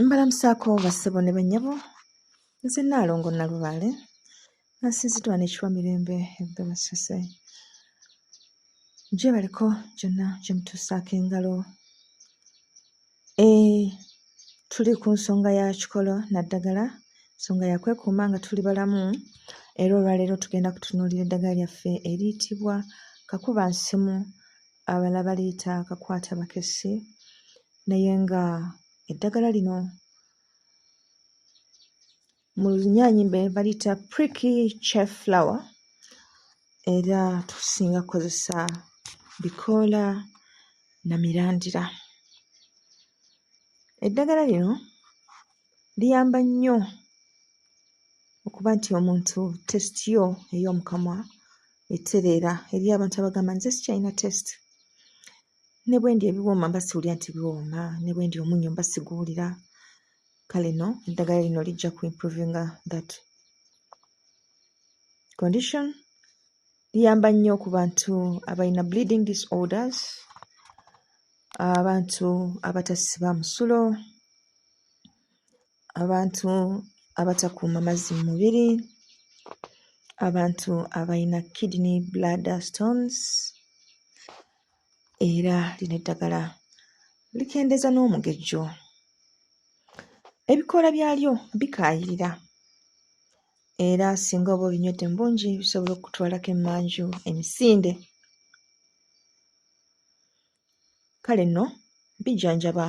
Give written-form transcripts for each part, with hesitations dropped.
Mbalamusaako bassebo ne bannyabo, nze Nnaalongo Nnalubaale nga nsinziddwa wano e Kiwamirembe e Bugabassese. Gyebaleko gyonna gye mutuusaako engalo. Tuli ku nsonga ya kikolo na ddagala, nsonga ya kwekuuma nga tuli balamu era olwaleero tugenda kutunuulira eddagala lyaffe eriyitibwa kakubansimu, abalala baliyita kakwatabakessi naye nga eddagala lino mu Lunyaanyimbe baliyita pricky chaff flower era tusinga kukozesa bikoola na mirandira. Eddagala lino liyamba nnyo okuba nti omuntu taste yo ey'omu kamwa etereera. Eriyo abantu abagamba nze sikyalina taste, ne bwe ndya ebiwooma mba siwulira nti biwooma, ne bwe ndya omunnyo mba siguwulira. Kale nno eddagala lino lijja ku improvinga that condition. Liyamba nnyo ku bantu abalina bleeding disorders, abantu abatasiba musulo, abantu abatakuuma mazzi mu mubiri, abantu abalina kidney bladder stones era lino eddagala likendeeza n'omugejjo. Ebikoola byalyo bikaayirira era singa oba obinywedde mu bungi bisobola okukutwalako emmanju emisinde. Kale nno bijjanjaba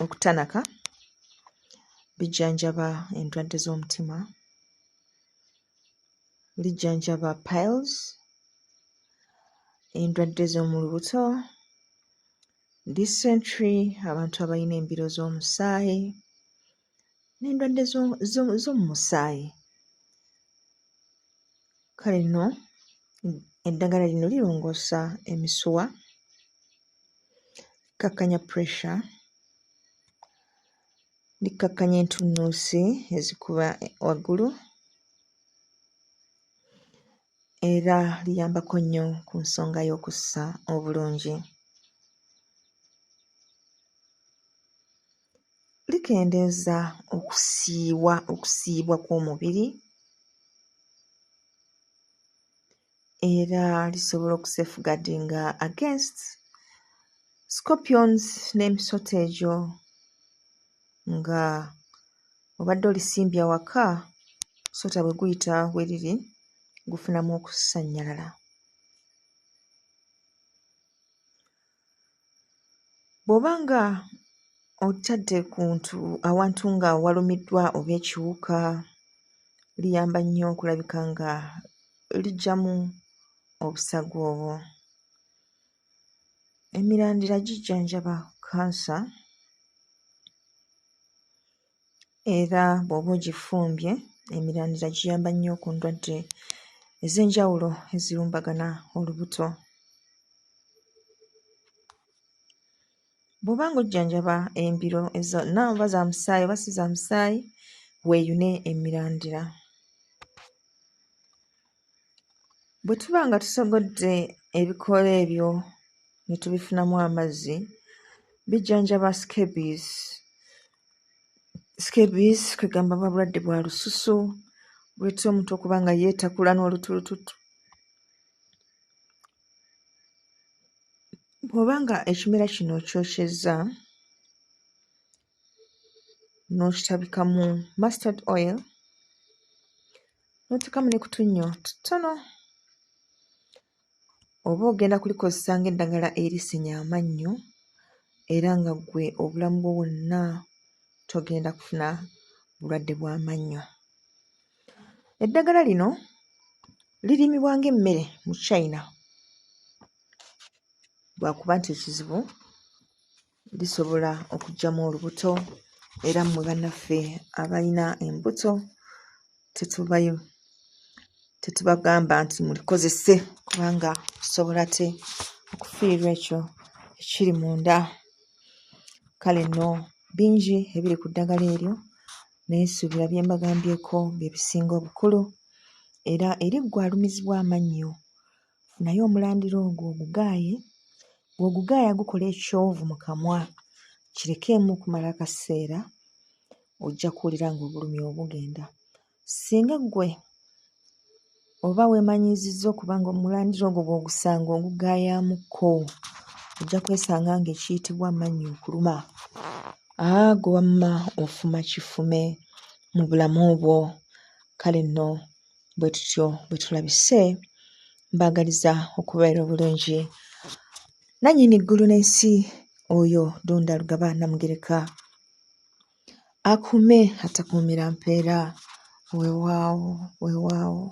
okutanaka, bijjanjaba endwadde z'omutima, lijjanjaba piles, endwadde z'omu lubuto, dysentery, abantu abalina embiro z'omusaayi n'endwadde z'omu musaayi. Kale nno eddagala lino lirongoosa emisuwa, likkakkanya pressure, likkakkanya entunnunsi ezikuba waggulu era liyambako nnyo ku nsonga y'okussa obulungi. Likendeeza okusiiwa okusiiyibwa kw'omubiri era lisobola okusafeguardinga against scorpions n'emisota egyo nga obadde olisimbye awaka, omusota bwe guyita we liri gufunamu okusannyalala. Bw'oba nga otadde ku ntu awantu nga walumiddwa oba ekiwuka, liyamba nnyo okulabika nga liggyamu obusago obwo. Emirandira gijjanjaba kkansa era bw'oba ogifumbye emirandira giyamba nnyo ku ndwadde ez'enjawulo ezirumbagana olubuto. Bw'oba ng'ojjanjaba embiro zonna oba za musaayi oba si za musaayi, weeyune emirandira. Bwe tuba nga tusogodde ebikoola ebyo ne tubifunamu amazzi, bijjanjaba scabies. Scabies kwe ggamba buba bulwadde bwa lususu buleetera omuntu okuba nga yeetakula n'olutulututtu. Bw'oba nga ekimera kino okyokyezza n'okitabikamu mustard oil n'oteekamu ne ku tunnyo tutono, oba ogenda kulikozesa ng'eddagala erisenya amannyo era nga ggwe obulamu bwo bwonna togenda kufuna bulwadde bw'amannyo. Eddagala lino lirimibwa ng'emmere mu China lwakuba nti ekizibu lisobola okuggyamu olubuto era mmwe bannaffe abalina embuto tetubagamba nti mulikozese kubanga osobola ate okufiirwa ekyo ekiri munda. Kale nno bingi ebiri ku ddagala eryo naye nsuubira bye mbagambyeko bye bisinga obukulu era eri ggwe alumizibwa amannyo funayo omulandira ogwo ogugaaye, bw'ogugaaya gukola ekyovu mu kamwa kirekeemu okumala akaseera. ojja kuwulira ng'obulumi obugenda. Singa ggwe oba weemanyiizizza okuba ng'omulandira ogwo bw'ogusanga ogugaayamukko, ojja kwesanga ng'ekiyitibwa amannyo okuluma, ggwe wamma ofuma kifume mu bulamu bwo. Kale nno bwe tutyo bwe tulabise, mbaagaliza okubeera obulungi. Nannyini ggulu n'ensi oyo Ddunda Lugaba Nnamugereka akuume atakuumira mpeera. Weewaawo, weewaawo.